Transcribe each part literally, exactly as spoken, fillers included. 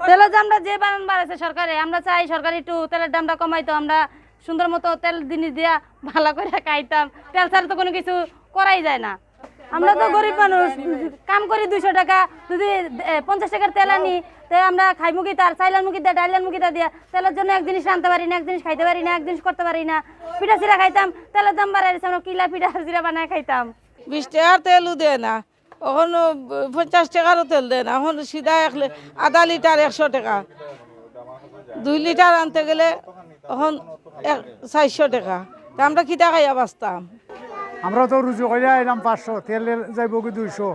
তেলের দামটা যে বাড়ান বাড়াইছে সরকারে, আমরা চাই সরকার একটু তেলের দামটা কমাইতো, আমরা সুন্দর মতো তেল জিনিস দিয়া ভালা করিয়া খাইতাম। তেল ছাড়া তো কুনু কিছু করাই যায় না। আমরা তো গরিব মানুষ, কাম করি দুইশো টাকা, যদি, এ, পঞ্চাশ টাকার তেল আনি, তে আমরা খাইমু কিতা, আর চাইল আনমু কিতা, ডাইল আনমু কিতা দিয়া? তেলের জন্য এক জিনিস রানতে পারি না, এক জিনিস খাইতে পারি না, এক জিনিস করতে পারি না। পিঠা চিরা খাইতাম, তেলের দাম বাড়াই দিছে, আমরা কিলা পিঠা চিরা বানায় খাইতাম? বিশ টাকার তেলও দেয় না, অখন পঞ্চাশ টাকারও তেল দেয় না, অখন সিধা এক লি-, আধা লিটার একশো টাকা, দুই লিটার আনতে গেলে অখন এক, চাইরশো টাকা। তে আমরা কিতা খাইয়া বাঁচতাম? আমরা তো রুজি করিয়া আইলাম পাঁচশো, তেল যাইবো কি দুইশো,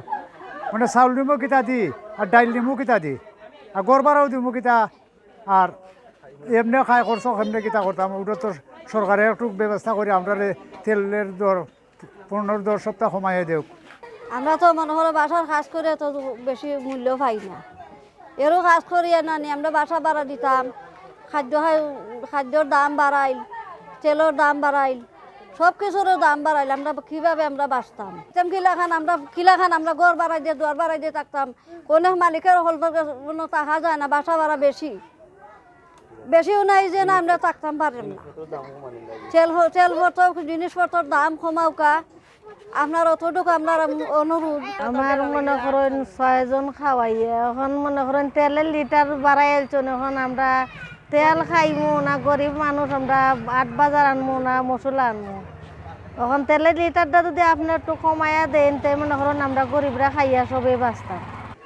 মানে চাউল নিমু কিতা দি, আর ডাইল নিমু কিতা দি, আর ঘর ভাড়াও দিমু কিতা, আর এমনে খাই খরচ কেমনে কিতা করতাম? ওটা তো সরকারে একটু ব্যবস্থা করি আমরারে তেলের দর পনেরো দশ সপ্তাহ কমাইয়া দেউক। আমরা তো মনে করো বাসার কাজ করে তো বেশি মূল্য পাই না, এরও কাজ করিয়া না নি আমরা বাসা ভাড়া দিতাম, খাদ্য খাই, খাদ্যর দাম বাড়াইল, তেলর দাম বাড়াইল, সব কিছুরও দাম বাড়াইল, আমরা কিভাবে আমরা বাঁচতাম? তেমন কিলাখান আমরা, কিলাখান আমরা ঘর বাড়াই দিয়ে, দুয়ার বাড়াই দিয়ে থাকতাম, কোনো মালিকের হল কোনো থাকা যায় না, বাসা ভাড়া বেশি। বেশিও নাই যে না আমরা থাকতাম পারলাম না। তেল হ-, তেল পত্র, জিনিসপত্রর দাম কমাউকা, আপনার অতটুকু আপনার অনুরোধ। আমার মনে করেন ছয়জন খাওয়াইয়া, এখন মনে করেন তেলের লিটার বাড়াই আলছেন, এখন আমরা তেল খাইমু না, গরিব মানুষ আমরা আট বাজার আনমু না মশলা আনমু? এখন তেলের লিটারটা যদি আপনি একটু কমাইয়া দেন, তে মনে করেন আমরা গরিবরা খাইয়া সবে বাঁচতাম।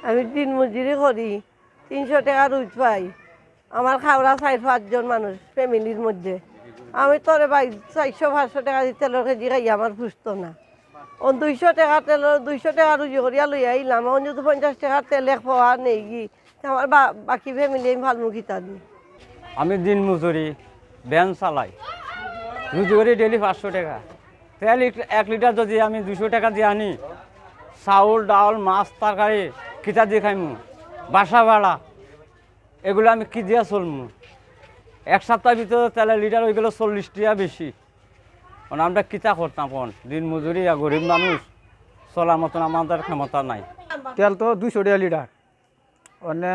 আমি দিন মজুরি করি, তিনশো টাকা রুজ পাই। আমার খাওরা চাইর পাঁচজন মানুষ ফ্যামিলির মধ্যে। আমি তো রে ভাই চাইরশো পাঁচশো টাকা দি তেলর কেজি খাই আমার পুষতো না। অন দুইশো টাকা তেলর, দুইশো টাকা রুজি করিয়া লইয়া আইলাম, অন যদি পঞ্চাশ টাকার তেল এক পোয়া নেই গি, তে আমার বা-, বাকি ফ্যামিলি আমি ফালমু কিতা দি? আমি দিন মজুরি, ভ্যান চালাই, রুজি করি ডেইলি পাঁচশো টাকা। তেল এক, এক লিটার যদি আমি দুইশো টাকা দিয়া আনি, চাউল, ডাউল, মাছ, তরকারি কিতা দি খাইমু? বাসা ভাড়া, এগুলা আমি কি দিয়া চলমু? এক সপ্তাহর ভিতরে তেলের লিটার অইগেলো চল্লিশ টিয়া বেশি। মানে আমরা কিতা করতাম কন? দিন মজুরি আর গরিব মানুষ, চলার মতন আমাদের ক্ষমতা নাই। তেল তো দুইশো টিয়া লিটার, অনে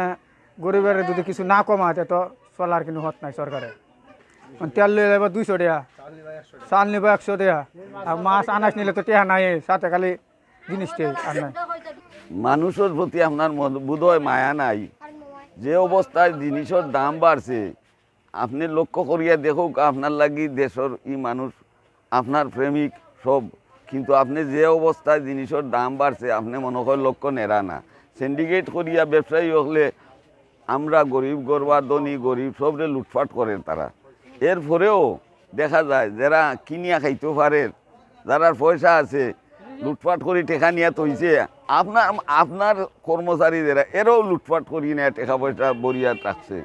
গরিবের যদি কিছু না কমায়, তে তো চলার কোনো হত নাই সরকারে। মানে তেল লইয়া যাইবা দুইশো টিয়া, চাল নিবা একশো টিয়া, আর মাছ আনাজ নিলে তো টিয়া নাই, সাথে খালি জিনিসটাই আর নাই। মানুষর প্রতি আপনার মন-, বোধহয় মায়া নাই। যে অবস্থায় জিনিসর দাম বাড়ছে, আপনে লক্ষ্য করিয়া দেখউক, আপনার লাগি দেশর ই মানুষ, আপনার প্রেমিক সব, কিন্তু আপনে যে অবস্থায় জিনিসর দাম বাড়ছে, আপনে মনে হয় লক্ষ্য নেরা না। সিন্ডিকেট করিয়া ব্যবসায়ী অকলে আমরা গরিব গরবা, ধনী গরিব সবরে লুটপাট করের তারা। এরপরেও দেখা যায় যারা কিনিয়া খাইতো পারের, যারার পয়সা আছে, লুটপাট করি টেকা নিয়া থইছে। আপনার, আপনার কর্মচারী যারা, এরাও লুটপাট করি নিয়া টেকা পয়সা ভরিয়া রাখছে।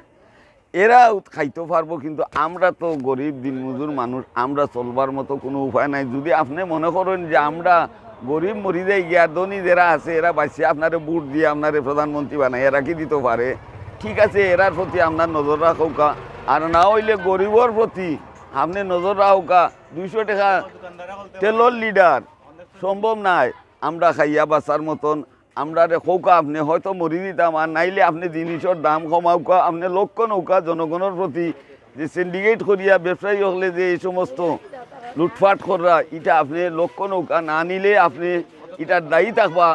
এরাও খাইতো পারবো, কিন্তু আমরা তো গরিব দিনমজুর মানুষ, আমরা চলবার মতো কোনো উপায় নাই। যদি আপনে মনে করেন যে আমরা গরিব মরি যাই গিয়া, ধনী যারা আছে এরা বাঁচিয়া আপনারে ভোট দিয়া আপনারে প্রধানমন্ত্রী বানাইয়া রাখি দিতো পারে, ঠিক আছে, এরার প্রতি আপনার নজর রাখউক্কা। আর না অইলে গরিবর প্রতি আপনে নজর রাখউক্কা। দুইশো টেকা তেলর লিটার সম্ভব নায় আমরা খাইয়া বাঁচার মতন। আমরারে কউক্কা, আপনে হয়তো মরি দিতাম, আর নাইলে আপনে জিনিসর দাম কমাউক্কা, আপনে লক্ষ্য নেউক্কা জনগণর প্রতি, যে সিন্ডিকেট করিয়া ব্যবসায়ী অকলে যে এই সমস্ত লুটপাট কররা, ইটা আপনে লক্ষ্য নেউক্কা, না নিলে আপনে ইটার দায়ী থাকবা।